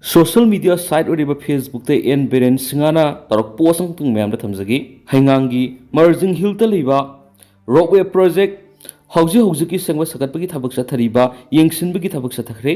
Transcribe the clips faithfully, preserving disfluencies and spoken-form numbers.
Social media site ꯑꯣꯏꯔꯤꯕ Facebookꯇ and Biren ꯁꯤꯡꯍꯅ ꯇꯧꯔꯛꯄ ꯄꯣꯁ ꯑꯃꯈꯛꯇꯪ ꯃꯌꯥꯝꯗ ꯊꯝꯖꯒꯦ꯫ ꯍꯩꯉꯥꯡꯒꯤ ꯃꯔꯖꯤꯡ ꯍꯤꯜꯗ ꯂꯩꯕ ꯔꯣꯞꯋꯦ ꯄ꯭ꯔꯣꯖꯦꯛ ꯍꯧꯖꯤꯛ ꯍꯧꯖꯤꯛꯀꯤ ꯁꯦꯝꯒꯠ ꯁꯥꯒꯠꯄꯒꯤ ꯊꯕꯛ ꯆꯠꯊꯔꯤꯕ, ꯌꯦꯡꯁꯤꯟꯕꯒꯤ ꯊꯕꯛ ꯆꯠꯊꯈ꯭ꯔꯦ꯫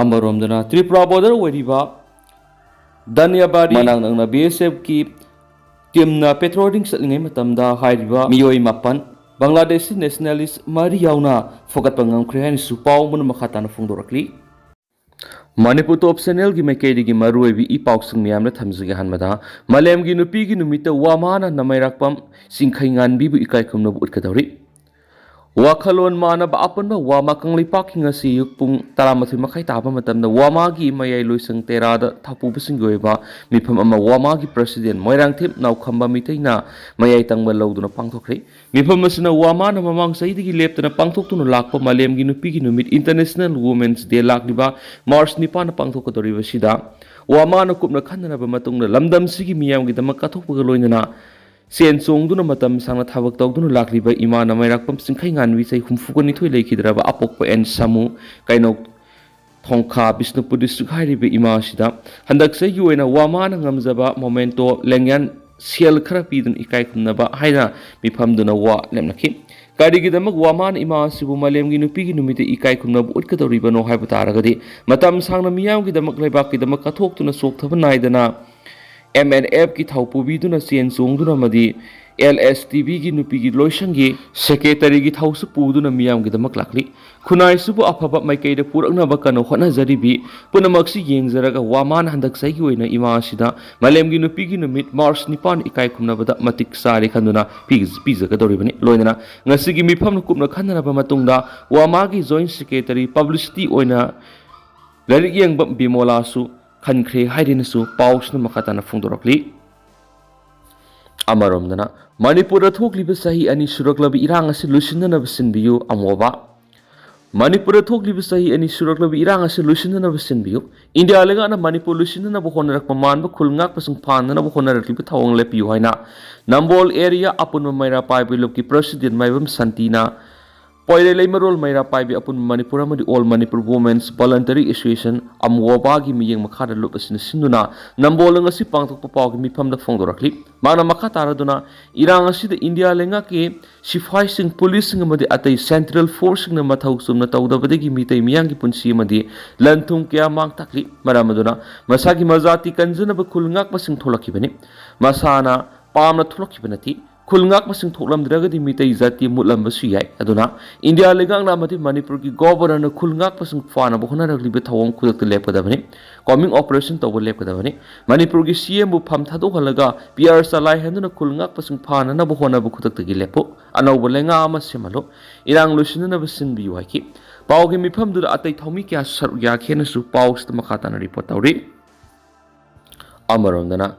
ꯑꯃꯔꯣꯝꯗꯅ ꯇ꯭ꯔꯤꯄꯨꯔꯥ ꯕꯣꯔꯗꯔ ꯑꯣꯏꯔꯤꯕ ꯗꯅꯤꯌꯥꯕꯥꯔꯤ ꯃꯅꯥꯛ ꯅꯛꯅ ꯕꯤ ꯑꯦꯁ ꯑꯦꯐꯀꯤ ꯇꯤꯝꯅ ꯄꯦꯇ꯭ꯔꯣꯂꯤꯡ ꯆꯠꯂꯤꯉꯩ ꯃꯇꯝꯗ ꯍꯥꯏꯔꯤꯕ ꯃꯤꯑꯣꯏ ꯃꯥꯄꯟ, ꯕꯪꯒ꯭ꯂꯥꯗꯦꯁꯤ ꯅꯦꯁꯅꯦꯂꯤꯁ ꯃꯔꯤ ꯌꯥꯎꯅ ꯐꯨꯒꯠꯄ ꯉꯝꯈ꯭ꯔꯦ ꯍꯥꯏꯅꯁꯨ ꯄꯥꯎ ꯑꯃꯅ ꯃꯈꯥ ꯇꯥꯅ ꯐꯣꯡꯗꯣꯔꯛꯂꯤ꯫ ꯃꯅꯤꯄꯨꯔ ꯇꯣꯞ ꯆꯦꯅꯦꯜꯒꯤ ꯃꯥꯏꯀꯩꯗꯒꯤ ꯃꯔꯨꯑꯣꯏꯕ ꯏ ꯄꯥꯎꯁꯤꯡ ꯃꯌꯥꯝꯗ ꯊꯝꯖꯒꯦ꯫ ꯑꯍꯥꯟꯕꯗ, ꯃꯥꯂꯦꯝꯒꯤ ꯅꯨꯄꯤꯒꯤ ꯅꯨꯃꯤꯠꯇ ꯋꯥꯃꯥꯅ ꯅꯃꯩꯔꯥꯛꯄꯝ ꯆꯤꯡꯈꯩ ꯉꯥꯟꯕꯤꯕꯨ ꯏꯀꯥꯏ ꯈꯨꯝꯅꯕ ꯎꯠꯀꯗꯧꯔꯤ꯫ ꯋꯥꯈꯜꯂꯣꯟ ꯃꯥꯟꯅꯕ ꯑꯄꯨꯟꯕ ꯋꯥꯃꯥ ꯀꯪꯂꯩꯄꯥꯛꯀꯤ ꯉꯁꯤ ꯑꯌꯨꯛ ꯄꯨꯡ ꯇꯔꯥꯃꯥꯊꯣꯏ ꯃꯈꯥꯏ ꯇꯥꯕ ꯃꯇꯝꯗ ꯋꯥꯃꯥꯒꯤ ꯃꯌꯥꯏ ꯂꯣꯏꯁꯪ ꯇꯦꯔꯥꯗ ꯊꯧꯄꯨꯕꯁꯤꯡꯒꯤ ꯑꯣꯏꯕ ꯃꯤꯐꯝ ꯑꯃ ꯋꯥꯃꯥꯒꯤ ꯄ꯭ꯔꯁꯤꯗꯦꯟ ꯃꯣꯏꯔꯥꯡꯊꯦꯝ ꯅꯥꯎꯈꯝꯕ ꯃꯤꯇꯩꯅ ꯃꯌꯥꯏ ꯇꯪꯕ ꯂꯧꯗꯨꯅ ꯄꯥꯡꯊꯣꯛꯈ꯭ꯔꯦ꯫ ꯃꯤꯐꯝ ꯑꯁꯤꯅ ꯋꯥꯃꯥꯅ ꯃꯃꯥꯡ ꯆꯍꯤꯗꯒꯤ ꯂꯦꯞꯇꯅ ꯄꯥꯡꯊꯣꯛꯇꯨꯅ ꯂꯥꯛꯄ ꯃꯥꯂꯦꯝꯒꯤ ꯅꯨꯄꯤꯒꯤ ꯅꯨꯃꯤꯠ, International Women's Day, ꯂꯥꯛꯂꯤꯕ ꯃꯥꯔꯆ ꯅꯤꯄꯥꯟꯗ ꯄꯥꯡꯊꯣꯛꯀꯗꯧꯔꯤꯕꯁꯤꯗ ꯋꯥꯃꯥꯅ ꯀꯨꯞꯅ ꯈꯟꯅꯔꯕ ꯃꯇꯨꯡꯗ ꯂꯝꯗꯝꯁꯤꯒꯤ ꯃꯤꯌꯥꯝꯒꯤꯗꯃꯛ ꯀꯠꯊꯣꯛꯄꯒ ꯂꯣꯏꯅꯅ ꯁꯦꯟ ꯆꯣꯡꯗꯨꯅ ꯃꯇꯝ ꯁꯥꯡꯅ ꯊꯕꯛ ꯇꯧꯗꯨꯅ ꯂꯥꯛꯂꯤꯕ ꯏꯃꯥ ꯅꯃꯩꯔꯥꯛꯄꯝ ꯆꯤꯡꯈꯩ ꯉꯥꯟꯕꯤ ꯆꯍꯤ ꯍꯨꯝꯐꯨꯒ ꯅꯤꯊꯣꯏ ꯂꯩꯈꯤꯗ꯭ꯔꯕ ꯑꯄꯣꯛꯄ ꯑꯦꯟ ꯁꯥꯃꯨ, ꯀꯩꯅꯧ ꯊꯣꯡꯈꯥ, ꯕꯤꯁꯅꯨꯄꯨꯔ ꯗꯤꯁꯇ꯭ꯔꯤꯛ ꯍꯥꯏꯔꯤꯕ ꯏꯃꯥ ꯑꯁꯤꯗ ꯍꯟꯗꯛ ꯆꯍꯤꯒꯤ ꯑꯣꯏꯅ ꯋꯥꯃꯥꯅ ꯉꯝꯖꯕ ꯃꯣꯃꯦꯟꯇꯣ ꯂꯦꯡꯌꯥꯟ ꯁꯦꯜ ꯈꯔ ꯄꯤꯗꯨꯅ ꯏꯀꯥꯏ ꯈꯨꯝꯅꯕ ꯍꯥꯏꯅ ꯃꯤꯐꯝꯗꯨꯅ ꯋꯥ ꯂꯦꯞꯅꯈꯤ꯫ ꯀꯔꯤꯒꯤꯗꯃꯛ ꯋꯥꯃꯥꯅ ꯏꯃꯥ ꯑꯁꯤꯕꯨ ꯃꯥꯂꯦꯝꯒꯤ ꯅꯨꯄꯤꯒꯤ ꯅꯨꯃꯤꯠꯇ ꯏꯀꯥꯏ ꯈꯨꯝꯅꯕ ꯎꯠꯀꯗꯧꯔꯤꯕꯅꯣ ꯍꯥꯏꯕ ꯇꯥꯔꯒꯗꯤ, ꯃꯇꯝ ꯁꯥꯡꯅ ꯃꯤꯌꯥꯝꯒꯤꯗꯃꯛ, ꯂꯩꯕꯥꯛꯀꯤꯗꯃꯛ ꯀꯠꯊꯣꯛꯇꯨꯅ ꯆꯣꯛꯊꯕ ꯅꯥꯏꯗꯅ ꯑꯦꯝ ꯑꯦꯟ ꯑꯦꯐꯀꯤ ꯊꯧ ꯄꯨꯕꯤꯗꯨꯅ ꯆꯦꯟ ꯆꯣꯡꯗꯨꯅ ꯑꯃꯗꯤ ꯑꯦꯜ ꯑꯦꯁ ꯇꯤ ꯚꯤꯒꯤ ꯅꯨꯄꯤꯒꯤ ꯂꯣꯏꯁꯪꯒꯤ ꯁꯦꯀ꯭ꯔꯦꯇꯔꯤꯒꯤ ꯊꯧꯁꯨ ꯄꯨꯗꯨꯅ ꯃꯤꯌꯥꯝꯒꯤꯗꯃꯛ ꯂꯥꯛꯂꯤ꯫ ꯈꯨꯟꯅꯥꯏꯁꯤꯕꯨ ꯑꯐꯕ ꯃꯥꯏꯀꯩꯗ ꯄꯨꯔꯛꯅꯕ ꯀꯟꯅ ꯍꯣꯠꯅꯖꯔꯤꯕꯤ ꯄꯨꯝꯅꯃꯛꯁꯤ ꯌꯦꯡꯖꯔꯒ ꯋꯥꯃꯥꯅ ꯍꯟꯗꯛ ꯆꯍꯤꯒꯤ ꯑꯣꯏꯅ ꯏꯃꯥ ꯑꯁꯤꯗ ꯃꯥꯂꯦꯝꯒꯤ ꯅꯨꯄꯤꯒꯤ ꯅꯨꯃꯤꯠ ꯃꯥꯔꯆ ꯅꯤꯄꯥꯟ ꯏꯀꯥꯏ ꯈꯨꯝꯅꯕꯗ ꯃꯇꯤꯛ ꯆꯥꯔꯦ ꯈꯟꯗꯨꯅ ꯄꯤ-, ꯄꯤꯖꯒꯗꯧꯔꯤꯕꯅꯤ꯫ ꯂꯣꯏꯅꯅ ꯉꯁꯤꯒꯤ ꯃꯤꯐꯝ ꯀꯨꯞꯅ ꯈꯟꯅꯔꯕ ꯃꯇꯨꯡꯗ ꯋꯥꯃꯥꯒꯤ ꯖꯣꯏꯟ ꯁꯦꯀ꯭ꯔꯦꯇꯔꯤ ꯄꯕ꯭ꯂꯤꯁꯤꯇꯤ ꯑꯣꯏꯅ ꯂꯥꯏꯔꯤꯛ ꯌꯦꯡꯕ ꯕꯤꯃꯣꯂꯥꯁꯨ ꯈꯟꯈ꯭ꯔꯦ ꯍꯥꯏꯗꯨꯅꯁꯨ ꯄꯥꯎꯁꯤꯅ ꯃꯈꯥ ꯇꯥꯅ ꯐꯣꯡꯗꯣꯔꯛꯂꯤ꯫ ꯑꯃꯔꯣꯝꯗꯅ, ꯃꯅꯤꯄꯨꯔꯗ ꯊꯣꯛꯂꯤꯕ ꯆꯍꯤ ꯑꯅꯤ ꯁꯨꯔꯛꯂꯕ ꯏꯔꯥꯡ ꯑꯁꯤ ꯂꯣꯏꯁꯤꯟꯅꯅꯕ ꯁꯤꯟꯕꯤꯌꯨ, ꯑꯃꯣꯕ꯫ ꯃꯅꯤꯄꯨꯔꯗ ꯊꯣꯛꯂꯤꯕ ꯆꯍꯤ ꯑꯅꯤ ꯁꯨꯔꯛꯂꯕ ꯏꯔꯥꯡ ꯑꯁꯤ ꯂꯣꯏꯁꯤꯟꯅꯅꯕ ꯁꯤꯟꯕꯤꯌꯨ꯫ ꯏꯟꯗꯤꯌꯥ ꯂꯩꯉꯥꯛꯅ ꯃꯅꯤꯄꯨꯔ ꯂꯣꯏꯁꯤꯟꯅꯅꯕ ꯍꯣꯠꯅꯔꯛꯄ ꯃꯥꯟꯕ ꯈꯨꯜ ꯉꯥꯛꯄꯁꯤꯡ ꯐꯥꯅꯅꯕ ꯍꯣꯠꯅꯔꯛꯂꯤꯕ ꯊꯧꯑꯣꯡ ꯂꯦꯞꯄꯤꯌꯨ ꯍꯥꯏꯅ ꯅꯝꯕꯣꯜ ꯑꯦꯔꯤꯌꯥ ꯑꯄꯨꯟꯕ ꯃꯩꯔꯥ ꯄꯥꯏꯕ ꯂꯨꯞꯀꯤ ꯄ꯭ꯔꯁꯤꯗꯦꯟ ꯃꯥꯏꯕꯝ ꯁꯥꯟꯇꯤꯅ ꯄꯣꯏꯔꯩ ꯂꯩꯃꯔꯣꯜ ꯃꯩꯔꯥ ꯄꯥꯏꯕꯤ ꯑꯄꯨꯟꯕ ꯃꯅꯤꯄꯨꯔ ꯑꯃꯗꯤ All Manipur Women's Voluntary Association, ꯑꯃꯣꯕꯥꯒꯤ ꯃꯤꯠꯌꯦꯡ ꯃꯈꯥꯗ ꯂꯨꯞ ꯑꯁꯤꯅ ꯁꯤꯟꯗꯨꯅ ꯅꯝꯕꯣꯜꯗ ꯉꯁꯤ ꯄꯥꯡꯊꯣꯛꯄ ꯄꯥꯎꯒꯤ ꯃꯤꯐꯝꯗ ꯐꯣꯡꯗꯣꯔꯛꯂꯤ꯫ ꯃꯥꯅ ꯃꯈꯥ ꯇꯥꯔꯗꯨꯅ ꯏꯔꯥꯡ ꯑꯁꯤꯗ ꯏꯟꯗꯤꯌꯥ ꯂꯩꯉꯥꯛꯀꯤ ꯁꯤꯐꯥꯏꯁꯤꯡ, ꯄꯨꯂꯤꯁꯁꯤꯡ ꯑꯃꯗꯤ ꯑꯇꯩ ꯁꯦꯟꯇ꯭ꯔꯦꯜ ꯐꯣꯔꯁꯁꯤꯡꯅ ꯃꯊꯧ ꯆꯨꯝꯅ ꯇꯧꯗꯕꯗꯒꯤ ꯃꯤꯇꯩ ꯃꯤꯌꯥꯝꯒꯤ ꯄꯨꯟꯁꯤ ꯑꯃꯗꯤ ꯂꯟ ꯊꯨꯝ ꯀꯌꯥ ꯃꯥꯡ ꯇꯥꯛꯂꯤ꯫ ꯃꯔꯝ ꯑꯗꯨꯅ ꯃꯁꯥꯒꯤ ꯃꯖꯥꯇꯤ ꯀꯟꯖꯅꯕ ꯈꯨꯜ ꯉꯥꯛꯄꯁꯤꯡ ꯊꯣꯛꯂꯛꯈꯤꯕꯅꯤ꯫ ꯃꯁꯥꯅ ꯄꯥꯝꯅ ꯊꯣꯛꯂꯛꯈꯤꯕ ꯅꯠꯇꯦ꯫ ꯈꯨꯜ ꯉꯥꯛꯄꯁꯤꯡ ꯊꯣꯛꯂꯝꯗ꯭ꯔꯒꯗꯤ ꯃꯤꯇꯩ ꯖꯥꯇꯤ ꯃꯨꯠꯂꯝꯕꯁꯨ ꯌꯥꯏ꯫ ꯑꯗꯨꯅ ꯏꯟꯗꯤꯌꯥ ꯂꯩꯉꯥꯛꯅ ꯑꯃꯗꯤ ꯃꯅꯤꯄꯨꯔꯒꯤ ꯒꯣꯕꯔꯅꯔꯅ ꯈꯨꯜ ꯉꯥꯛꯄꯁꯤꯡ ꯐꯥꯅꯕ ꯍꯣꯠꯅꯔꯛꯂꯤꯕ ꯊꯧꯑꯣꯡ ꯈꯨꯗꯛꯇ ꯂꯦꯞꯀꯗꯕꯅꯤ꯫ ꯀꯣꯃꯤꯡ ꯑꯣꯄꯔꯦꯁꯟ ꯇꯧꯕ ꯂꯦꯞꯀꯗꯕꯅꯤ꯫ ꯃꯅꯤꯄꯨꯔꯒꯤ ꯁꯤ ꯑꯦꯝꯕꯨ ꯐꯝ ꯊꯥꯗꯣꯛꯍꯜꯂꯒ ꯄꯤ ꯑꯥꯔ ꯆꯂꯥꯏꯍꯟꯗꯨꯅ ꯈꯨꯜ ꯉꯥꯛꯄꯁꯤꯡ ꯐꯥꯅꯅꯕ ꯍꯣꯠꯅꯕ ꯈꯨꯗꯛꯇꯒꯤ ꯂꯦꯞꯄꯨ꯫ ꯑꯅꯧꯕ ꯂꯩꯉꯥꯛ ꯑꯃ ꯁꯦꯝꯍꯜꯂꯨ꯫ ꯏꯔꯥꯡ ꯂꯣꯏꯁꯤꯟꯅꯅꯕ ꯁꯤꯟꯕꯤꯌꯨ ꯍꯥꯏꯈꯤ꯫ ꯄꯥꯎꯒꯤ ꯃꯤꯐꯝꯗꯨꯗ ꯑꯇꯩ ꯊꯧꯃꯤ ꯀꯌꯥꯁꯨ ꯁꯔꯨꯛ ꯌꯥꯈꯤ ꯍꯥꯏꯅꯁꯨ ꯄꯥꯎꯁꯤꯗ ꯃꯈꯥ ꯇꯥꯅ ꯔꯤꯄꯣꯔꯠ ꯇꯧꯔꯤ꯫ ꯑꯃꯔꯣꯝꯗꯅ,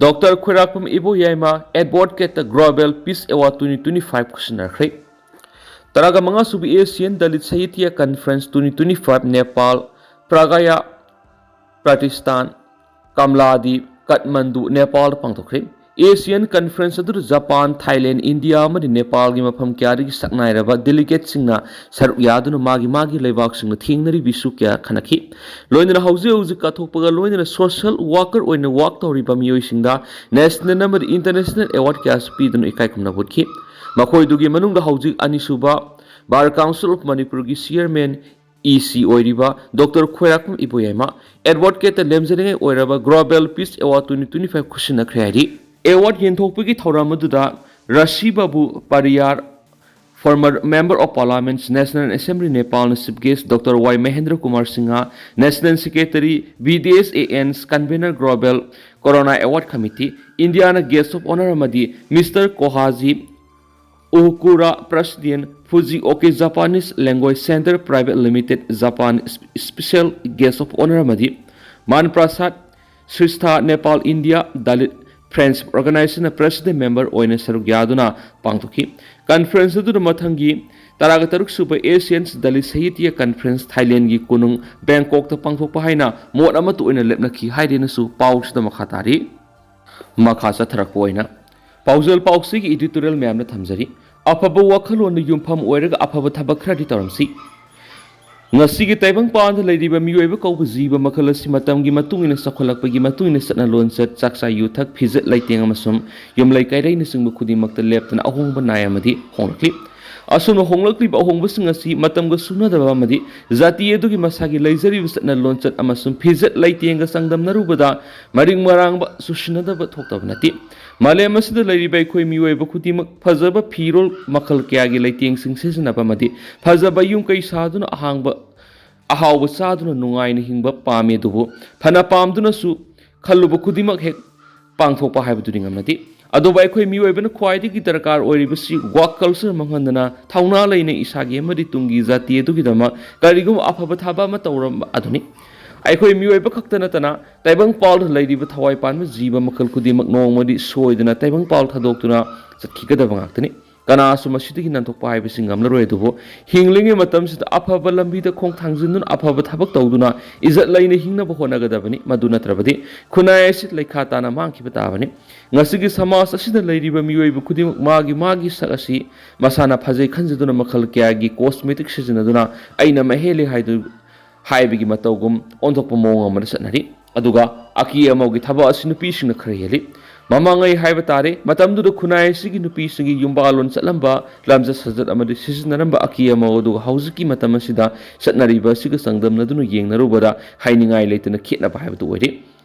doctor Khoirakpam Iboyaima Advocate Global Peace Award twenty twenty-five ꯈꯨꯠꯁꯤꯟꯅꯈ꯭ꯔꯦ꯫ ꯇꯔꯥꯒ ꯃꯉꯥ ꯁꯨꯕ Asian Dalit Sahitya Conference twenty twenty-five Nepal, Pragya, Pakistan, ꯀꯃꯂꯥꯗꯤꯞ, ꯀꯥꯊꯃꯟꯗꯨ, ꯅꯦꯄꯥꯜꯗ ꯄꯥꯡꯊꯣꯛꯈ꯭ꯔꯦ꯫ Asian Conference ꯑꯗꯨꯗ ꯖꯄꯥꯟ, ꯊꯥꯏꯂꯦꯟ, ꯏꯟꯗꯤꯌꯥ ꯑꯃꯗꯤ ꯅꯦꯄꯥꯜꯒꯤ ꯃꯐꯝ ꯀꯌꯥꯗꯒꯤ ꯁꯛꯅꯥꯏꯔꯕ delegateꯁꯤꯡꯅ ꯁꯔꯨꯛ ꯌꯥꯗꯨꯅ ꯃꯥꯒꯤ ꯃꯥꯒꯤ ꯂꯩꯕꯥꯛꯁꯤꯡꯅ ꯊꯦꯡꯅꯔꯤꯕ issue ꯀꯌꯥ ꯈꯟꯅꯈꯤ꯫ ꯂꯣꯏꯅꯅ ꯍꯧꯖꯤꯛ ꯍꯧꯖꯤꯛ ꯀꯠꯊꯣꯛꯄꯒ ꯂꯣꯏꯅꯅ social worker ꯑꯣꯏꯅ work ꯇꯧꯔꯤꯕ ꯃꯤꯑꯣꯏꯁꯤꯡꯗ national ꯑꯃꯗꯤ international award ꯀꯌꯥꯁꯨ ꯄꯤꯗꯨꯅ ꯏꯀꯥꯏ ꯈꯨꯝꯅꯕ ꯎꯠꯈꯤ꯫ ꯃꯈꯣꯏꯗꯨꯒꯤ ꯃꯅꯨꯡꯗ ꯍꯧꯖꯤꯛ ꯑꯅꯤꯁꯨꯕ Bar Council of ꯃꯅꯤꯄꯨꯔꯒꯤ ꯆꯤꯌꯔꯃꯦꯟ ꯏ ꯁꯤ ꯑꯣꯏꯔꯤꯕ ꯗꯣꯛꯇꯔ ꯈ꯭ꯋꯥꯏꯔꯥꯛꯄꯝ ꯏꯕꯣꯌꯥꯏꯃ, ꯑꯦꯗꯚꯣꯀꯦꯠꯇ ꯂꯦꯝꯖꯅꯤꯡꯉꯥꯏ ꯑꯣꯏꯔꯕ Global Peace Award twenty twenty-five ꯈꯨꯠꯁꯤꯟꯅꯈ꯭ꯔꯦ ꯍꯥꯏꯔꯤ꯫ ꯑꯦꯋꯥꯔꯗ ꯌꯦꯟꯊꯣꯛꯄꯒꯤ ꯊꯧꯔꯝ ꯑꯗꯨꯗ Rashi Babu Pariyar, former Member of Parliament, National Assembly ꯅꯦꯄꯥꯜꯅ chief guest, doctor Y Mahendra Kumar Singh, National Secretary, B D S A N's convener Global Corona Award Committee, Indian guest of honour ꯑꯃꯗꯤ mister ꯀꯣꯍꯥꯖꯤ ꯎꯍꯀꯨꯔꯥ, President, Fuji Oke Japanese Language Center Private Limited, Japan, special guest of honour ꯑꯃꯗꯤ ꯃꯥꯟ ꯄ꯭ꯔꯁꯥꯗ ꯁ꯭ꯔꯤꯁꯊꯥ, Nepal, India, Dalit Friends Organization ꯅ President Member ꯑꯣꯏꯅ ꯁꯔꯨꯛ ꯌꯥꯗꯨꯅ ꯄꯥꯡꯊꯣꯛꯈꯤ꯫ Conference ꯑꯗꯨꯗ ꯃꯊꯪꯒꯤ ꯇꯔꯥꯒ ꯇꯔꯨꯛ ꯁꯨꯕ Asian Dalit Sahitya Conference ꯊꯥꯏꯂꯦꯟꯒꯤ ꯀꯣꯅꯨꯡ ꯕꯦꯡꯀꯣꯛꯇ ꯄꯥꯡꯊꯣꯛꯄ ꯍꯥꯏꯅ ꯃꯣꯠ ꯑꯃꯠꯇ ꯑꯣꯏꯅ ꯂꯦꯞꯅꯈꯤ ꯍꯥꯏꯔꯦꯅꯁꯨ ꯄꯥꯎꯁꯤꯗ ꯃꯈꯥ ꯇꯥꯔꯤ꯫ ꯃꯈꯥ ꯆꯠꯊꯔꯛꯄ ꯑꯣꯏꯅ ꯄꯥꯎꯖꯦꯜ ꯄꯥꯎꯆꯦꯒꯤ editorial ꯃꯌꯥꯝꯅ ꯊꯝꯖꯔꯤ꯫ ꯑꯐꯕ ꯋꯥꯈꯜꯂꯣꯟꯗ ꯌꯨꯝꯐꯝ ꯑꯣꯏꯔꯒ ꯑꯐꯕ ꯊꯕꯛ ꯈꯔꯗꯤ ꯇꯧꯔꯝꯁꯤ꯫ ꯉꯁꯤꯒꯤ ꯇꯥꯏꯕꯪꯄꯥꯟꯗ ꯂꯩꯔꯤꯕ ꯃꯤꯑꯣꯏꯕ ꯀꯧꯕ ꯖꯤꯕ ꯃꯈꯜ ꯑꯁꯤ ꯃꯇꯝꯒꯤ ꯃꯇꯨꯡ ꯏꯟꯅ ꯆꯥꯎꯈꯠꯂꯛꯄꯒꯤ ꯃꯇꯨꯡ ꯏꯟꯅ ꯆꯠꯅ ꯂꯣꯟꯆꯠ, ꯆꯥꯛꯆꯥ ꯌꯨꯊꯛ, ꯐꯤꯖꯦꯠ ꯂꯩꯇꯦꯡ ꯑꯃꯁꯨꯡ ꯌꯨꯝꯂꯩ ꯀꯩꯔꯩꯅꯆꯤꯡꯕ ꯈꯨꯗꯤꯡꯃꯛꯇ ꯂꯦꯞꯇꯅ ꯑꯍꯣꯡꯕ ꯅꯥꯏ ꯑꯃꯗꯤ ꯍꯣꯡꯂꯛꯂꯤ꯫ ꯑꯁꯨꯝꯅ ꯍꯣꯡꯂꯛꯂꯤꯕ ꯑꯍꯣꯡꯕꯁꯤꯡ ꯑꯁꯤ ꯃꯇꯝꯒ ꯆꯨꯅꯗꯕ ꯑꯃꯗꯤ ꯖꯥꯇꯤ ꯑꯗꯨꯒꯤ ꯃꯁꯥꯒꯤ ꯂꯩꯖꯔꯤꯕ ꯆꯠꯅ ꯂꯣꯟꯆꯠ ꯑꯃꯁꯨꯡ ꯐꯤꯖꯦꯠ ꯂꯩꯇꯦꯡꯒ ꯆꯥꯡꯗꯝꯅꯔꯨꯕꯗ ꯃꯔꯤꯛ ꯃꯔꯥꯡꯕ ꯆꯨꯁꯤꯟꯅꯗꯕ ꯊꯣꯛꯇꯕ ꯅꯠꯇꯦ꯫ ꯃꯥꯂꯦꯝ ꯑꯁꯤꯗ ꯂꯩꯔꯤꯕ ꯑꯩꯈꯣꯏ ꯃꯤꯑꯣꯏꯕ ꯈꯨꯗꯤꯡꯃꯛ ꯐꯖꯕ ꯐꯤꯔꯣꯜ ꯃꯈꯜ ꯀꯌꯥꯒꯤ ꯂꯩꯇꯦꯡꯁꯤꯡ ꯁꯤꯖꯤꯟꯅꯕ ꯑꯃꯗꯤ ꯐꯖꯕ ꯌꯨꯝ ꯀꯩ ꯁꯥꯗꯨꯅ ꯑꯍꯥꯡꯕ, ꯑꯍꯥꯎꯕ ꯆꯥꯗꯨꯅ ꯅꯨꯡꯉꯥꯏꯅ ꯍꯤꯡꯕ ꯄꯥꯝꯃꯤ꯫ ꯑꯗꯨꯕꯨ ꯐꯅ ꯄꯥꯝꯗꯨꯅꯁꯨ ꯈꯜꯂꯨꯕ ꯈꯨꯗꯤꯡꯃꯛ ꯍꯦꯛ ꯄꯥꯡꯊꯣꯛꯄ ꯍꯥꯏꯕꯗꯨꯗꯤ ꯉꯝꯅꯗꯦ꯫ ꯑꯗꯨꯕꯨ ꯑꯩꯈꯣꯏ ꯃꯤꯑꯣꯏꯕꯅ ꯈ꯭ꯋꯥꯏꯗꯒꯤ ꯗꯔꯀꯥꯔ ꯑꯣꯏꯔꯤꯕꯁꯤ work culture ꯃꯥꯡꯍꯟꯗꯅ ꯊꯧꯅꯥ ꯂꯩꯅ ꯏꯁꯥꯒꯤ ꯑꯃꯗꯤ ꯇꯨꯡꯒꯤ ꯖꯥꯇꯤ ꯑꯗꯨꯒꯤꯗꯃꯛ ꯀꯔꯤꯒꯨꯝꯕ ꯑꯐꯕ ꯊꯕꯛ ꯑꯃ ꯇꯧꯔꯝꯕ ꯑꯗꯨꯅꯤ꯫ ꯑꯩꯈꯣꯏ ꯃꯤꯑꯣꯏꯕ ꯈꯛꯇ ꯅꯠꯇꯅ ꯇꯥꯏꯕꯪꯄꯥꯜꯗ ꯂꯩꯔꯤꯕ ꯊꯋꯥꯏ ꯄꯥꯟꯕ ꯖꯤꯕ ꯃꯈꯜ ꯈꯨꯗꯤꯡꯃꯛ ꯅꯣꯡꯃꯗꯤ ꯁꯣꯏꯗꯅ ꯇꯥꯏꯕꯪꯄꯥꯜ ꯊꯥꯗꯣꯛꯇꯨꯅ ꯆꯠꯈꯤꯒꯗꯕ ꯉꯥꯛꯇꯅꯤ꯫ ꯀꯅꯥꯁꯨ ꯃꯁꯤꯗꯒꯤ ꯅꯥꯟꯊꯣꯛꯄ ꯍꯥꯏꯕꯁꯤ ꯉꯝꯂꯔꯣꯏ꯫ ꯑꯗꯨꯕꯨ ꯍꯤꯡꯂꯤꯉꯩ ꯃꯇꯝꯁꯤꯗ ꯑꯐꯕ ꯂꯝꯕꯤꯗ ꯈꯣꯡ ꯊꯥꯡꯖꯤꯟꯗꯨꯅ ꯑꯐꯕ ꯊꯕꯛ ꯇꯧꯗꯨꯅ ꯏꯖꯠ ꯂꯩꯅ ꯍꯤꯡꯅꯕ ꯍꯣꯠꯅꯒꯗꯕꯅꯤ꯫ ꯃꯗꯨ ꯅꯠꯇ꯭ꯔꯕꯗꯤ ꯈꯨꯟꯅꯥꯏ ꯑꯁꯤ ꯂꯩꯈꯥ ꯇꯥꯅ ꯃꯥꯡꯈꯤꯕ ꯇꯥꯕꯅꯤ꯫ ꯉꯁꯤꯒꯤ ꯁꯃꯥꯖ ꯑꯁꯤꯗ ꯂꯩꯔꯤꯕ ꯃꯤꯑꯣꯏꯕ ꯈꯨꯗꯤꯡꯃꯛ ꯃꯥꯒꯤ ꯃꯥꯒꯤ ꯁꯛ ꯑꯁꯤ ꯃꯁꯥꯅ ꯐꯖꯩ ꯈꯟꯖꯗꯨꯅ ꯃꯈꯜ ꯀꯌꯥꯒꯤ cosmetic ꯁꯤꯖꯤꯟꯅꯗꯨꯅ ꯑꯩꯅ ꯃꯍꯦꯜꯂꯤ ꯍꯥꯏꯗꯨ ꯍꯥꯏꯕꯒꯤ ꯃꯇꯧꯒꯨꯝ ꯑꯣꯟꯊꯣꯛꯄ ꯃꯑꯣꯡ ꯑꯃꯗ ꯆꯠꯅꯔꯤ꯫ ꯑꯗꯨꯒ ꯑꯀꯤ ꯑꯃꯧꯒꯤ ꯊꯕꯛ ꯑꯁꯤ ꯅꯨꯄꯤꯁꯤꯡꯅ ꯈꯔ ꯍꯦꯜꯂꯤ꯫ ꯃꯃꯥꯡꯉꯩ ꯍꯥꯏꯕ ꯇꯥꯔꯦ, ꯃꯇꯝꯗꯨꯗ ꯈꯨꯟꯅꯥꯏ ꯑꯁꯤꯒꯤ ꯅꯨꯄꯤꯁꯤꯡꯒꯤ ꯌꯨꯝꯕꯥꯜꯂꯣꯟ ꯆꯠꯂꯝꯕ, ꯂꯝꯆꯠ ꯁꯥꯖꯠ ꯑꯃꯗꯤ ꯁꯤꯖꯤꯟꯅꯔꯝꯕ ꯑꯀꯦ ꯑꯃꯧ ꯑꯗꯨꯒ ꯍꯧꯖꯤꯛꯀꯤ ꯃꯇꯝ ꯑꯁꯤꯗ ꯆꯠꯅꯔꯤꯕ ꯑꯁꯤꯒ ꯆꯥꯡꯗꯝꯅꯗꯨꯅ ꯌꯦꯡꯅꯔꯨꯕꯗ ꯍꯥꯏꯅꯤꯡꯉꯥꯏ ꯂꯩꯇꯅ ꯈꯦꯠꯅꯕ ꯍꯥꯏꯕꯗꯨ ꯑꯣꯏꯔꯦ꯫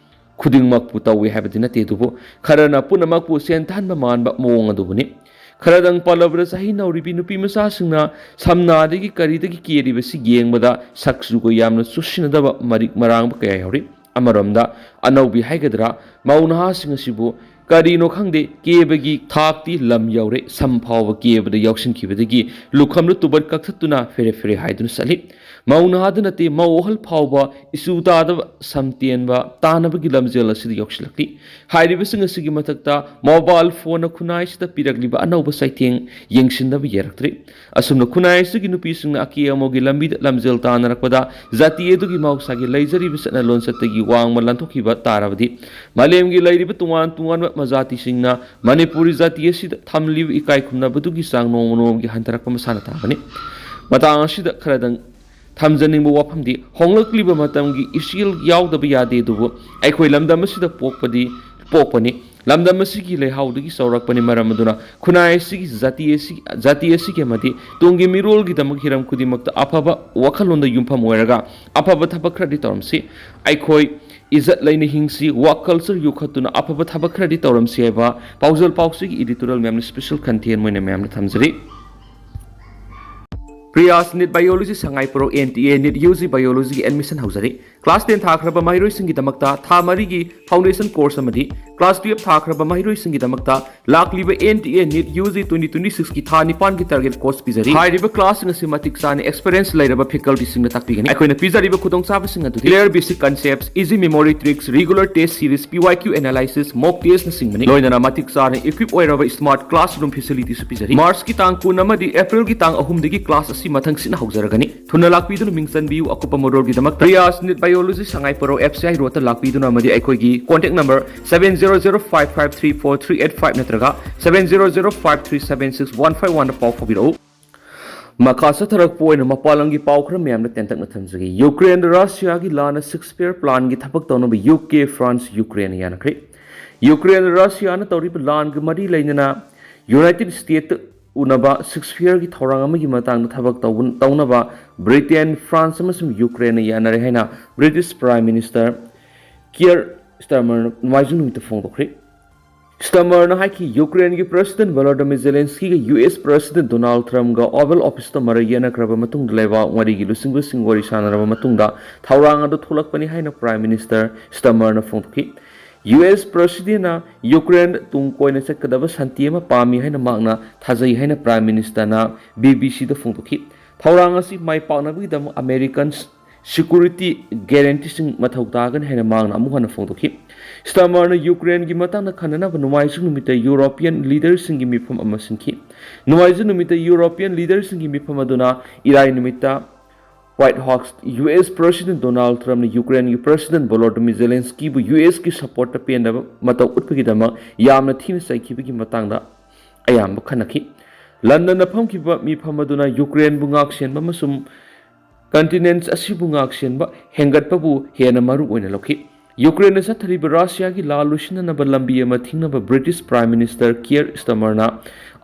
ꯈꯨꯗꯤꯡꯃꯛꯄꯨ ꯇꯧꯏ ꯍꯥꯏꯕꯗꯤ ꯅꯠꯇꯦ, ꯑꯗꯨꯕꯨ ꯈꯔꯅ ꯄꯨꯝꯅꯃꯛꯄꯨ ꯁꯦꯟ ꯇꯥꯟꯕ ꯃꯥꯟꯕ ꯃꯑꯣꯡ ꯑꯗꯨꯕꯨꯅꯤ꯫ ꯈꯔꯗꯪ ꯄꯜꯂꯕꯗ, ꯆꯍꯤ ꯅꯧꯔꯤꯕꯤ ꯅꯨꯄꯤ ꯃꯆꯥꯁꯤꯡꯅ ꯁꯝꯅꯥꯗꯒꯤ ꯀꯔꯤꯗꯒꯤ ꯀꯦꯔꯤꯕꯁꯤ ꯌꯦꯡꯕꯗ ꯁꯛ ꯆꯨꯒ ꯌꯥꯝꯅ ꯆꯨꯁꯤꯟꯅꯗꯕ ꯃꯔꯤꯛ ꯃꯔꯥꯡꯕ ꯀꯌꯥ ꯌꯥꯎꯔꯤ꯫ ꯑꯃꯔꯣꯝꯗ, ꯑꯅꯧꯕꯤ ꯍꯥꯏꯒꯗ꯭ꯔꯥ, ꯃꯧ ꯅꯍꯥꯁꯤꯡ ꯑꯁꯤꯕꯨ ꯀꯔꯤꯅꯣ ꯈꯪꯗꯦ, ꯀꯦꯕꯒꯤ ꯊꯥꯛꯇꯤ ꯂꯝ ꯌꯧꯔꯦ꯫ ꯁꯝ ꯐꯥꯎꯕ ꯀꯦꯕꯗ ꯌꯥꯎꯁꯤꯟꯈꯤꯕꯗꯒꯤ ꯂꯨꯈꯝꯗ ꯇꯨꯕꯠ ꯀꯛꯊꯠꯇꯨꯅ ꯐꯦꯔꯦ ꯐꯦꯔꯦ ꯍꯥꯏꯗꯨꯅ ꯆꯠꯂꯤ꯫ ꯃꯧ ꯅꯍꯥꯗ ꯅꯠꯇꯦ, ꯃꯧ ꯑꯍꯜ ꯐꯥꯎꯕ ꯏꯆꯨ ꯇꯥꯗꯕ ꯁꯝ ꯇꯦꯟꯕ ꯇꯥꯅꯕꯒꯤ ꯂꯝꯖꯦꯜ ꯑꯁꯤꯗ ꯌꯧꯁꯤꯜꯂꯛꯂꯤ꯫ ꯍꯥꯏꯔꯤꯕꯁꯤꯡ ꯑꯁꯤꯒꯤ ꯃꯊꯛꯇ ꯃꯣꯕꯥꯏꯜ ꯐꯣꯟꯅ ꯈꯨꯟꯅꯥꯏꯁꯤꯗ ꯄꯤꯔꯛꯂꯤꯕ ꯑꯅꯧꯕ ꯆꯩꯊꯦꯡ ꯌꯦꯡꯁꯤꯟꯗꯕ ꯌꯥꯔꯛꯇ꯭ꯔꯤ꯫ ꯑꯁꯨꯝꯅ ꯈꯨꯟꯅꯥꯏ ꯑꯁꯤꯒꯤ ꯅꯨꯄꯤꯁꯤꯡꯅ ꯑꯀꯦ ꯑꯃꯧꯒꯤ ꯂꯝꯕꯤꯗ ꯂꯝꯖꯦꯜ ꯇꯥꯟꯅꯔꯛꯄꯗ, ꯖꯥꯇꯤ ꯑꯗꯨꯒꯤ ꯃꯍꯧꯁꯥꯒꯤ ꯂꯩꯖꯔꯤꯕ ꯆꯠꯅ ꯂꯣꯟꯆꯠꯇꯒꯤ ꯋꯥꯡꯃ ꯂꯥꯟꯊꯣꯛꯈꯤꯕ ꯇꯥꯔꯕꯗꯤ, ꯃꯥꯂꯦꯝꯒꯤ ꯂꯩꯔꯤꯕ ꯇꯣꯉꯥꯟ ꯇꯣꯉꯥꯟꯕ ꯃꯖꯥꯇꯤꯁꯤꯡꯅ ꯃꯅꯤꯄꯨꯔꯤ ꯖꯥꯇꯤ ꯑꯁꯤꯗ ꯊꯝꯂꯤꯕ ꯏꯀꯥꯏ ꯈꯨꯝꯅꯕꯗꯨꯒꯤ ꯆꯥꯡ ꯅꯣꯡꯃ ꯅꯣꯡꯃꯒꯤ ꯍꯟꯊꯔꯛꯄ ꯃꯁꯥꯅ ꯇꯥꯕꯅꯤ꯫ ꯃꯇꯥꯡ ꯑꯁꯤꯗ ꯈꯔꯗꯪ ꯊꯝꯖꯅꯤꯡꯕ ꯋꯥꯐꯝꯗꯤ, ꯍꯣꯡꯂꯛꯂꯤꯕ ꯃꯇꯝꯒꯤ ꯏꯆꯦꯜ ꯌꯥꯎꯗꯕ ꯌꯥꯗꯦ, ꯑꯗꯨꯕꯨ ꯑꯩꯈꯣꯏ ꯂꯝꯗꯝ ꯑꯁꯤꯗ ꯄꯣꯛꯄꯗꯤ ꯄꯣꯛꯄꯅꯤ꯫ ꯂꯝꯗꯝ ꯑꯁꯤꯒꯤ ꯂꯩꯍꯥꯎꯗꯒꯤ ꯆꯥꯎꯔꯛꯄꯅꯤ꯫ ꯃꯔꯝ ꯑꯗꯨꯅ ꯈꯨꯟꯅꯥꯏ ꯑꯁꯤꯒꯤ ꯖꯥꯇꯤ ꯑꯁꯤ, ꯖꯥꯇꯤ ꯑꯁꯤꯒꯤ ꯑꯃꯗꯤ ꯇꯨꯡꯒꯤ ꯃꯤꯔꯣꯜꯒꯤꯗꯃꯛ ꯍꯤꯔꯝ ꯈꯨꯗꯤꯡꯃꯛꯇ ꯑꯐꯕ ꯋꯥꯈꯜꯂꯣꯟꯗ ꯌꯨꯝꯐꯝ ꯑꯣꯏꯔꯒ ꯑꯐꯕ ꯊꯕꯛ ꯈꯔꯗꯤ ꯇꯧꯔꯝꯁꯤ꯫ ꯑꯩꯈꯣꯏ ꯏꯖꯠ ꯂꯩꯅ ꯍꯤꯡꯁꯤ, work culture ꯌꯣꯛꯈꯠꯇꯨꯅ ꯑꯐꯕ ꯊꯕꯛ ꯈꯔꯗꯤ ꯇꯧꯔꯝꯁꯤ ꯍꯥꯏꯕ ꯄꯥꯎꯖꯦꯜ ꯄꯥꯎꯆꯦꯒꯤ editorial ꯃꯌꯥꯝꯅ special content ꯑꯣꯏꯅ ꯃꯌꯥꯝꯅ ꯊꯝꯖꯔꯤ꯫ ꯄ꯭ꯔꯤꯌꯥꯁ ꯅꯤꯠ ꯕꯥꯏꯑꯣꯂꯣꯖꯤ ꯁꯉꯥꯏ ꯄꯣꯔꯣꯛ, N T A NEET U G ꯕꯥꯏꯑꯣꯂꯣꯖꯤꯒꯤ admission ꯍꯧꯖꯔꯤ꯫ Class ten ꯊꯥꯈ꯭ꯔꯕ ꯃꯍꯩꯔꯣꯏꯁꯤꯡꯒꯤꯗꯃꯛꯇ ꯊꯥ ꯃꯔꯤꯒꯤ foundation course ꯑꯃꯗꯤ class twelve ꯊꯥꯈ꯭ꯔꯕ ꯃꯍꯩꯔꯣꯏꯁꯤꯡꯒꯤꯗꯃꯛꯇ ꯂꯥꯛꯂꯤꯕ N T A NEET U G twenty twenty six ꯀꯤ ꯊꯥ ꯅꯤꯄꯥꯟꯒꯤ target course ꯄꯤꯖꯔꯤ꯫ ꯍꯥꯏꯔꯤꯕ class ꯁꯤꯡ ꯑꯁꯤ ꯃꯇꯤꯛ ꯆꯥꯅ experience ꯂꯩꯔꯕ faculty ꯁꯤꯡꯅ ꯇꯥꯛꯄꯤꯒꯅꯤ꯫ ꯑꯩꯈꯣꯏꯅ ꯄꯤꯖꯔꯤꯕ ꯈꯨꯗꯣꯡꯆꯥꯕꯁꯤꯡ ꯑꯗꯨꯗꯤ clear basic concepts, easy memory tricks, regular test series, P Y Q analysis, mock test ꯅꯆꯤꯡꯕꯅꯤ꯫ ꯂꯣꯏꯅꯅ ꯃꯇꯤꯛ ꯆꯥꯅ equip ꯑꯣꯏꯔꯕ smart classroom facility ꯁꯨ ꯄꯤꯖꯔꯤ꯫ March ꯀꯤ ꯇꯥꯡ ꯀꯨꯟ ꯑꯃꯗꯤ April ꯒꯤ ꯇꯥꯡ ꯑꯍꯨꯝꯗꯒꯤ class ꯑꯁꯤ ꯃꯊꯪ ꯁꯤꯠꯅ ꯍꯧꯖꯔꯒꯅꯤ꯫ ꯊꯨꯅ ꯂꯥꯛꯄꯤꯗꯨꯅ ꯃꯤꯡ ꯆꯟꯕꯤꯌꯨ꯫ ꯑꯀꯨꯞꯄ ꯃꯔꯣꯜꯒꯤꯗꯃꯛꯇ ꯄ꯭ꯔꯤꯌꯥꯁ ꯅꯤꯠ ꯕꯥꯏꯑꯣꯂꯣꯖꯤ ꯁꯉꯥꯏ ꯄꯣꯔꯣꯛ F C I road ꯇ ꯂꯥꯛꯄꯤꯗꯨꯅ ꯑꯃꯗꯤ ꯑꯩꯈꯣꯏꯒꯤ contact number seven zero zero five five three four three eight five ꯅꯠꯇ꯭ꯔꯒ seven zero zero five three seven six one five one ꯗ ꯄꯥꯎ ꯐꯥꯎꯕꯤꯔꯛꯎ꯫ ꯃꯈꯥ ꯆꯠꯊꯔꯛꯄ ꯑꯣꯏꯅ ꯃꯄꯥꯟ ꯂꯝꯒꯤ ꯄꯥꯎ ꯈꯔ ꯃꯌꯥꯝꯅ ꯇꯦꯟꯇꯛꯅ ꯊꯝꯖꯒꯦ꯫ ꯌꯨꯀ꯭ꯔꯦꯟꯗ ꯔꯁꯤꯌꯥꯒꯤ ꯂꯥꯟꯅ ceasefire plan ꯒꯤ ꯊꯕꯛ ꯇꯧꯅꯕ U K, France, ꯌꯨꯀ꯭ꯔꯦꯟꯅ ꯌꯥꯅꯈ꯭ꯔꯦ꯫ ꯌꯨꯀ꯭ꯔꯦꯟ ꯔꯁꯤꯌꯥꯅ ꯇꯧꯔꯤꯕ ꯂꯥꯟꯒ ꯃꯔꯤ ꯂꯩꯅꯅ ꯌꯨꯅꯥꯏꯇꯦꯗ ꯁ꯭ꯇꯦꯠꯇ ꯎꯅꯕ ꯁꯤꯖꯐꯤꯌꯔꯒꯤ ꯊꯧꯔꯥꯡ ꯑꯃꯒꯤ ꯃꯇꯥꯡꯗ ꯊꯕꯛ ꯇꯧꯕ- ꯇꯧꯅꯕ ꯕ꯭ꯔꯤꯇꯦꯟ, ꯐ꯭ꯔꯥꯟꯁ ꯑꯃꯁꯨꯡ ꯌꯨꯀ꯭ꯔꯦꯟꯅ ꯌꯥꯅꯔꯦ ꯍꯥꯏꯅ ꯕ꯭ꯔꯤꯇꯤꯁ ꯄ꯭ꯔꯥꯏꯝ ꯃꯤꯅꯤꯁꯇꯔ ꯀꯤꯌꯔ ꯁ꯭ꯇꯥꯔꯃꯔꯅ ꯅꯣꯡꯃꯥꯏꯖꯤꯡ ꯅꯨꯃꯤꯠꯇ ꯐꯣꯡꯗꯣꯛꯈ꯭ꯔꯦ꯫ ꯁ꯭ꯇꯥꯃꯔꯅ ꯍꯥꯏꯈꯤ, ꯌꯨꯀ꯭ꯔꯦꯟꯒꯤ ꯄ꯭ꯔꯦꯁꯤꯗꯦꯟꯠ ꯚꯣꯂꯣꯗꯤꯃꯤꯔ ꯖꯦꯂꯦꯟꯁꯀꯤꯒ ꯌꯨ ꯑꯦꯁ ꯄ꯭ꯔꯦꯁꯤꯗꯦꯟꯠ ꯗꯣꯅꯥꯜꯗ ꯇ꯭ꯔꯝꯞꯒ ꯑꯣꯚꯜ ꯑꯣꯐꯤꯁꯇ ꯃꯔꯩ ꯌꯦꯠꯅꯈ꯭ꯔꯕ ꯃꯇꯨꯡꯗ ꯂꯩꯕꯥꯛ ꯃꯔꯤꯒꯤ ꯂꯨꯆꯤꯡꯕꯁꯤꯡ ꯋꯥꯔꯤ ꯁꯥꯟꯅꯔꯕ ꯃꯇꯨꯡꯗ ꯊꯧꯔꯥꯡ ꯑꯗꯨ ꯊꯣꯛꯂꯛꯄꯅꯤ ꯍꯥꯏꯅ ꯄ꯭ꯔꯥꯏꯝ ꯃꯤꯅꯤꯁꯇꯔ ꯁ꯭ꯇꯥꯃꯔꯅ ꯐꯣꯡꯗꯣꯛꯈꯤ꯫ ꯌꯨ ꯑꯦꯁ ꯄ꯭ꯔꯦꯁꯤꯗꯦꯟꯠꯅ ꯌꯨꯀ꯭ꯔꯦꯟ ꯇꯨꯡ ꯀꯣꯏꯅ ꯆꯠꯀꯗꯕ ꯁꯥꯟꯇꯤ ꯑꯃ ꯄꯥꯝꯃꯤ ꯍꯥꯏꯅ ꯃꯍꯥꯛꯅ ꯊꯥꯖꯩ ꯍꯥꯏꯅ ꯄ꯭ꯔꯥꯏꯝ ꯃꯤꯅꯤꯁꯇꯔꯅ ꯕꯤ ꯕꯤ ꯁꯤꯗ ꯐꯣꯡꯗꯣꯛꯈꯤ꯫ ꯊꯧꯔꯥꯡ ꯑꯁꯤ ꯃꯥꯏ ꯄꯥꯛꯅꯕꯒꯤꯗꯃꯛ ꯑꯃꯦꯔꯤꯀꯟ ꯁꯤꯀ꯭ꯌꯨꯔꯤꯇꯤ ꯒꯦꯔꯦꯟꯇꯤꯁꯤꯡ ꯃꯊꯧ ꯇꯥꯒꯅꯤ ꯍꯥꯏꯅ ꯃꯍꯥꯛꯅ ꯑꯃꯨꯛ ꯍꯟꯅ ꯐꯣꯡꯗꯣꯛꯈꯤ꯫ ꯁ꯭ꯇꯥꯃꯔꯅ ꯌꯨꯀ꯭ꯔꯦꯟꯒꯤ ꯃꯇꯥꯡꯗ ꯈꯟꯅꯅꯕ ꯅꯣꯡꯃꯥꯏꯖꯤꯡ ꯅꯨꯃꯤꯠꯇ ꯌꯨꯔꯣꯄꯤꯌꯟ ꯂꯤꯗꯔꯁꯤꯡꯒꯤ ꯃꯤꯐꯝ ꯑꯃ ꯁꯤꯟꯈꯤ꯫ ꯅꯣꯡꯃꯥꯏꯖꯤꯡ ꯅꯨꯃꯤꯠꯇ ꯌꯨꯔꯣꯄꯤꯌꯟ ꯂꯤꯗꯔꯁꯤꯡꯒꯤ ꯃꯤꯐꯝ ꯑꯗꯨꯅ ꯏꯔꯥꯏ ꯅꯨꯃꯤꯠꯇ white house, U S president Donald ꯇ꯭ꯔꯝꯞꯅ ꯌꯨꯀ꯭ꯔꯦꯟꯒꯤ ꯄ꯭ꯔꯦꯁꯤꯗꯦꯟꯠ ꯚꯣꯂꯣꯗꯤꯃꯤꯔ ꯖꯦꯂꯦꯟꯁꯀꯤꯕꯨ ꯌꯨ ꯑꯦꯁꯀꯤ ꯁꯄꯣꯔꯠꯇ ꯄꯦꯟꯗꯕ ꯃꯇꯧ ꯎꯠꯄꯒꯤꯗꯃꯛ ꯌꯥꯝꯅ ꯊꯤꯅ ꯆꯩꯈꯤꯕꯒꯤ ꯃꯇꯥꯡꯗ ꯑꯌꯥꯝꯕ ꯈꯟꯅꯈꯤ꯫ ꯂꯟꯗꯟꯗ ꯐꯝꯈꯤꯕ ꯃꯤꯐꯝ ꯑꯗꯨꯅ ꯌꯨꯀ꯭ꯔꯦꯟꯕꯨ ꯉꯥꯛꯁꯦꯟꯕ ꯑꯃꯁꯨꯡ ꯀꯟꯇꯤꯅꯦꯟꯠ ꯑꯁꯤꯕꯨ ꯉꯥꯛꯁꯦꯟꯕ ꯍꯦꯟꯒꯠꯄꯕꯨ ꯍꯦꯟꯅ ꯃꯔꯨ ꯑꯣꯏꯅ ꯂꯧꯈꯤ꯫ ꯌꯨꯀ꯭ꯔꯦꯟꯗ ꯆꯠꯊꯔꯤꯕ ꯔꯁꯤꯌꯥꯒꯤ ꯂꯥꯜ ꯂꯣꯏꯁꯤꯟꯅꯅꯕ ꯂꯝꯕꯤ ꯑꯃ ꯊꯤꯡꯅꯕ ꯕ꯭ꯔꯤꯇꯤꯁ ꯄ꯭ꯔꯥꯏꯝ ꯃꯤꯅꯤꯁꯇꯔ ꯀꯤꯌꯔ ꯁ꯭ꯇꯥꯃꯔꯅ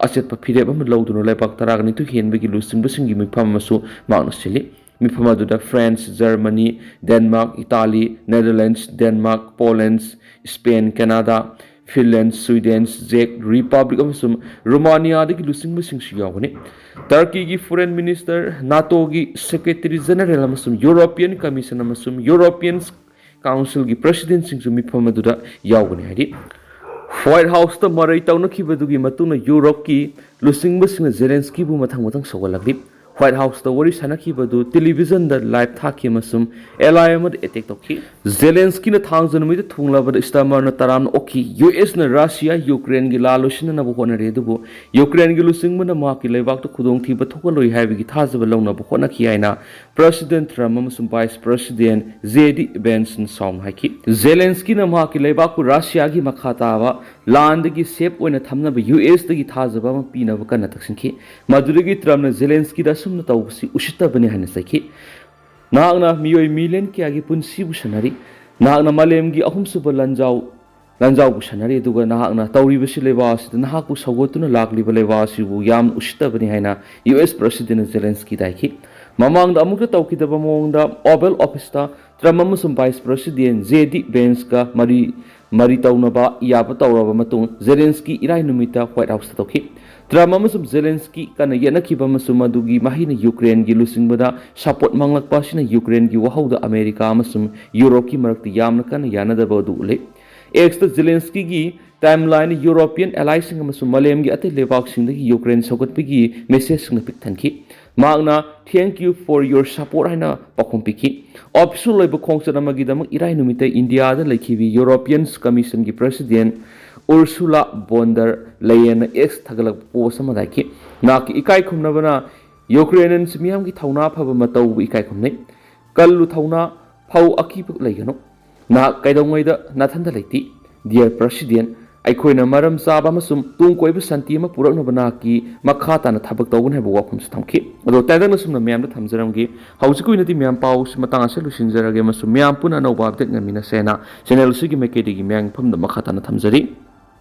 ꯑꯆꯦꯠꯄ ꯐꯤꯔꯦꯞ ꯑꯃ ꯂꯧꯗꯨꯅ ꯂꯩꯕꯥꯛ ꯇꯔꯥꯅꯤꯊꯣꯏ ꯍꯦꯟꯕꯒꯤ ꯂꯨꯆꯤꯡꯕꯁꯤꯡꯒꯤ ꯃꯤꯐꯝ ꯑꯃꯁꯨ ꯃꯍꯥꯛꯅ ꯁꯤꯜꯂꯤ꯫ ꯃꯤꯐꯝ ꯑꯗꯨꯗ France, Germany, Denmark, Italy, Netherlands, Denmark, Poland, Spain, Canada, Finland, Sweden, ꯖꯦꯛ ꯔꯤꯄꯕ꯭ꯂꯤꯛ ꯑꯃꯁꯨꯡ ꯔꯣꯃꯥꯅꯤꯌꯥꯗꯒꯤ ꯂꯨꯆꯤꯡꯕꯁꯤꯡꯁꯨ ꯌꯥꯎꯒꯅꯤ꯫ ꯇꯔꯀꯤꯒꯤ ꯐꯣꯔꯦꯟ ꯃꯤꯅꯤꯁꯇꯔ, ꯅꯥꯇꯣꯒꯤ ꯁꯦꯀ꯭ꯔꯦꯇꯔꯤ ꯖꯦꯅꯔꯦꯜ ꯑꯃꯁꯨꯡ ꯌꯨꯔꯣꯄꯤꯌꯟ ꯀꯃꯤꯁꯟ ꯑꯃꯁꯨꯡ ꯌꯨꯔꯣꯄꯤꯌꯟ ꯀꯥꯎꯟꯁꯤꯜꯒꯤ ꯄ꯭ꯔꯦꯁꯤꯗꯦꯟꯠꯁꯤꯡꯁꯨ ꯃꯤꯐꯝ ꯑꯗꯨꯗ ꯌꯥꯎꯒꯅꯤ ꯍꯥꯏꯔꯤ꯫ ꯋꯥꯏꯠ ꯍꯥꯎꯁꯇ ꯃꯔꯩ ꯇꯧꯅꯈꯤꯕꯗꯨꯒꯤ ꯃꯇꯨꯡꯗ ꯌꯨꯔꯣꯞꯀꯤ ꯂꯨꯆꯤꯡꯕꯁꯤꯡꯅ ꯖꯦꯂꯦꯟꯁꯀꯤꯕꯨ ꯃꯊꯪ ꯃꯊꯪ ꯁꯧꯒꯠꯂꯛꯂꯤ꯫ ꯋꯥꯏꯠ ꯍꯥꯎꯁꯇ ꯋꯥꯔꯤ ꯁꯥꯟꯅꯈꯤꯕꯗꯨ ꯇꯦꯂꯤꯚꯤꯖꯟꯗ ꯂꯥꯏꯚ ꯊꯥꯈꯤ ꯑꯃꯁꯨꯡ ꯑꯦꯂꯥꯏ ꯑꯃꯗ ꯑꯦꯇꯦꯛ ꯇꯧꯈꯤ꯫ ꯖꯦꯂꯦꯟꯁꯀꯤꯅ ꯊꯥꯡꯖ ꯅꯨꯃꯤꯠꯇ ꯊꯨꯡꯂꯕꯗ ꯁ꯭ꯇꯥꯃꯔꯅ ꯇꯔꯥꯝꯅ ꯑꯣꯛꯈꯤ꯫ ꯌꯨ ꯑꯦꯁꯅ ꯔꯁꯤꯌꯥ ꯌꯨꯀ꯭ꯔꯦꯟꯒꯤ ꯂꯥꯜ ꯂꯣꯏꯁꯤꯟꯅꯅꯕ ꯍꯣꯠꯅꯔꯤ, ꯑꯗꯨꯕꯨ ꯌꯨꯀ꯭ꯔꯦꯟꯒꯤ ꯂꯨꯆꯤꯡꯕꯅ ꯃꯍꯥꯛꯀꯤ ꯂꯩꯕꯥꯛꯇ ꯈꯨꯗꯣꯡꯊꯤꯕ ꯊꯣꯛꯍꯜꯂꯣꯏ ꯍꯥꯏꯕꯒꯤ ꯊꯥꯖꯕ ꯂꯧꯅꯕ ꯍꯣꯠꯅꯈꯤ ꯍꯥꯏꯅ ꯄ꯭ꯔꯦꯁꯤꯗꯦꯟꯠ ꯇ꯭ꯔꯝꯞ ꯑꯃꯁꯨꯡ ꯚꯥꯏꯁ ꯄ꯭ꯔꯦꯁꯤꯗꯦꯟꯠ ꯖꯦ ꯗꯤ ꯚꯦꯟꯁꯅ ꯁꯥꯎꯅ ꯍꯥꯏꯈꯤ꯫ ꯖꯦꯂꯦꯟꯁꯀꯤꯅ ꯃꯍꯥꯛꯀꯤ ꯂꯩꯕꯥꯛꯄꯨ ꯔꯁꯤꯌꯥꯒꯤ ꯃꯈꯥ ꯇꯥꯕ ꯂꯥꯟꯗꯒꯤ ꯁꯦꯐ ꯑꯣꯏꯅ ꯊꯝꯅꯕ ꯌꯨ ꯑꯦꯁꯇꯒꯤ ꯊꯥꯖꯕ ꯑꯃ ꯄꯤꯅꯕ ꯀꯟꯅ ꯇꯛꯁꯤꯟꯈꯤ꯫ ꯃꯗꯨꯗꯒꯤ ꯇ꯭ꯔꯝꯞꯅ ꯖꯦꯂꯦꯟꯁꯀꯤꯗ ꯑꯁꯨꯝꯅ ꯇꯧꯕꯁꯤ ꯎꯁꯤꯠꯇꯕꯅꯤ ꯍꯥꯏꯅ ꯆꯩꯈꯤ꯫ "ꯅꯍꯥꯛꯅ ꯃꯤꯑꯣꯏ ꯃꯤꯂꯤꯌꯟ ꯀꯌꯥꯒꯤ ꯄꯨꯟꯁꯤꯕꯨ ꯁꯥꯟꯅꯔꯤ꯫ ꯅꯍꯥꯛꯅ ꯃꯥꯂꯦꯝꯒꯤ ꯑꯍꯨꯝꯁꯨꯕ ꯂꯥꯟꯖꯥꯎ ꯂꯥꯟꯖꯥꯎ ꯄꯨꯁꯟꯅꯔꯤ, ꯑꯗꯨꯒ ꯅꯍꯥꯛꯅ ꯇꯧꯔꯤꯕꯁꯤ ꯂꯩꯕꯥꯛ ꯑꯁꯤꯗ ꯅꯍꯥꯛꯄꯨ ꯁꯧꯒꯠꯇꯨꯅ ꯂꯥꯛꯂꯤꯕ ꯂꯩꯕꯥꯛ ꯑꯁꯤꯕꯨ ꯌꯥꯝꯅ ꯎꯁꯤꯠꯇꯕꯅꯤ ꯍꯥꯏꯅ ꯌꯨ ꯑꯦꯁ ꯄ꯭ꯔꯁꯤꯗꯦꯟ ꯖꯦꯂꯦꯟꯁꯀꯤꯗ ꯍꯥꯏꯈꯤ꯫ ꯃꯃꯥꯡꯗ ꯑꯃꯨꯛꯇ ꯇꯧꯈꯤꯗꯕ ꯃꯑꯣꯡꯗ ꯑꯣꯚꯦꯜ ꯑꯣꯐꯤꯁꯇ ꯇ꯭ꯔꯝꯞ ꯑꯃꯁꯨꯡ ꯚꯥꯏꯁ ꯄ꯭ꯔꯁꯤꯗꯦꯟ ꯖꯦ ꯗꯤ ꯚꯦꯟꯁꯀ ꯃꯔꯤ ꯃꯔꯤ ꯇꯧꯅꯕ ꯌꯥꯕ ꯇꯧꯔꯕ ꯃꯇꯨꯡ ꯖꯦꯂꯦꯟꯁꯀꯤ ꯏꯔꯥꯏ ꯅꯨꯃꯤꯠꯇ ꯋꯥꯏꯠ ꯍꯥꯎꯁꯇ ꯇꯧꯈꯤ꯫ ꯇ꯭ꯔꯝꯞ ꯑꯃꯁꯨꯡ ꯖꯦꯂꯦꯟꯁꯀꯤ ꯀꯟꯅ ꯌꯦꯠꯅꯈꯤꯕ ꯑꯃꯁꯨꯡ ꯃꯗꯨꯒꯤ ꯃꯍꯩꯅ ꯌꯨꯀ꯭ꯔꯦꯟꯒꯤ ꯂꯨꯆꯤꯡꯕꯗ ꯁꯄꯣꯔꯠ ꯃꯥꯡꯂꯛꯄ ꯑꯁꯤꯅ ꯌꯨꯀ꯭ꯔꯦꯟꯒꯤ ꯋꯥꯍꯧꯗ ꯑꯃꯦꯔꯤꯀꯥ ꯑꯃꯁꯨꯡ ꯌꯨꯔꯣꯞꯀꯤ ꯃꯔꯛꯇ ꯌꯥꯝꯅ ꯀꯟꯅ ꯌꯥꯅꯗꯕ ꯑꯗꯨ ꯎꯠꯂꯤ꯫ ꯑꯦꯛꯁꯇ ꯖꯦꯂꯦꯟꯁꯀꯤꯒꯤ ꯇꯥꯏꯝꯂꯥꯏꯟ ꯌꯨꯔꯣꯄꯤꯌꯟ ꯑꯦꯂꯥꯏꯁꯤꯡ ꯑꯃꯁꯨꯡ ꯃꯥꯂꯦꯝꯒꯤ ꯑꯇꯩ ꯂꯩꯕꯥꯛꯁꯤꯡꯗꯒꯤ ꯌꯨꯀ꯭ꯔꯦꯟ ꯁꯧꯒꯠꯄꯒꯤ ꯃꯦꯁꯦꯖꯁꯤꯡꯅ ꯄꯤꯛ ꯊꯟꯈꯤ꯫ ꯃꯍꯥꯛꯅ "Thank you for your support" ꯍꯥꯏꯅ ꯄꯥꯎꯈꯨꯝ ꯄꯤꯈꯤ꯫ ꯑꯣꯐꯤꯁꯤꯌꯦꯜ ꯑꯣꯏꯕ ꯈꯣꯡꯆꯠ ꯑꯃꯒꯤꯗꯃꯛ ꯏꯔꯥꯏ ꯅꯨꯃꯤꯠꯇ ꯏꯟꯗꯤꯌꯥꯗ ꯂꯩꯈꯤꯕꯤ ꯌꯨꯔꯣꯄꯤꯌꯟ ꯀꯃꯤꯁꯟꯒꯤ ꯄ꯭ꯔꯁꯤꯗꯦꯟ ꯎꯔꯁꯨꯂꯥ ꯕꯣꯟꯗꯔ ꯂꯦꯌꯦꯟꯅ ꯑꯦꯛꯁ ꯊꯥꯒꯠꯂꯛꯄ ꯄꯣꯁ ꯑꯃꯗ ꯍꯥꯏꯈꯤ, "ꯅꯍꯥꯛꯀꯤ ꯏꯀꯥꯏ ꯈꯨꯝꯅꯕꯅ ꯌꯨꯀ꯭ꯔꯦꯅꯤꯌꯟꯁ ꯃꯤꯌꯥꯝꯒꯤ ꯊꯧꯅꯥ ꯐꯕ ꯃꯇꯧꯕꯨ ꯏꯀꯥꯏ ꯈꯨꯝꯅꯩ꯫ ꯀꯜꯂꯨ ꯊꯧꯅꯥ, ꯐꯧ ꯑꯀꯤꯕ ꯂꯩꯒꯅꯨ꯫ ꯅꯍꯥꯛ ꯀꯩꯗꯧꯉꯩꯗ ꯅꯥꯊꯟꯗ ꯂꯩꯇꯦ, ꯗꯤꯌꯔ ꯄ꯭ꯔꯁꯤꯗꯦꯟ꯫ ꯑꯩꯈꯣꯏꯅ ꯃꯔꯝ ꯆꯥꯕ ꯑꯃꯁꯨꯡ ꯇꯨꯡ ꯀꯣꯏꯕ ꯁꯥꯟꯇꯤ ꯑꯃ ꯄꯨꯔꯛꯅꯕ ꯅꯍꯥꯛꯀꯤ ꯃꯈꯥ ꯇꯥꯅ ꯊꯕꯛ ꯇꯧꯒꯅꯤ" ꯍꯥꯏꯕ ꯋꯥꯐꯝꯁꯨ ꯊꯝꯈꯤ꯫ ꯑꯗꯣ ꯇꯦꯟꯇꯛꯅ ꯁꯨꯝꯅ ꯃꯌꯥꯝꯗ ꯊꯝꯖꯔꯝꯒꯦ꯫ ꯍꯧꯖꯤꯛꯀꯤ ꯑꯣꯏꯅꯗꯤ ꯃꯌꯥꯝ ꯄꯥꯎꯁꯤ ꯃꯇꯥꯡ ꯑꯁꯤꯗ ꯂꯣꯏꯁꯤꯟꯖꯔꯒꯦ ꯑꯃꯁꯨꯡ ꯃꯌꯥꯝ ꯄꯨꯟꯅ ꯑꯅꯧꯕ ꯑꯞꯗꯦꯠ ꯉꯥꯏꯃꯤꯟꯅꯁꯦꯅ ꯆꯦꯅꯦꯜ ꯑꯁꯤꯒꯤ ꯃꯥꯏꯀꯩꯗꯒꯤ ꯃꯌꯥꯝꯒꯤ ꯃꯐꯝꯗ ꯃꯈꯥ ꯇꯥꯅ ꯊꯝꯖꯔꯤ꯫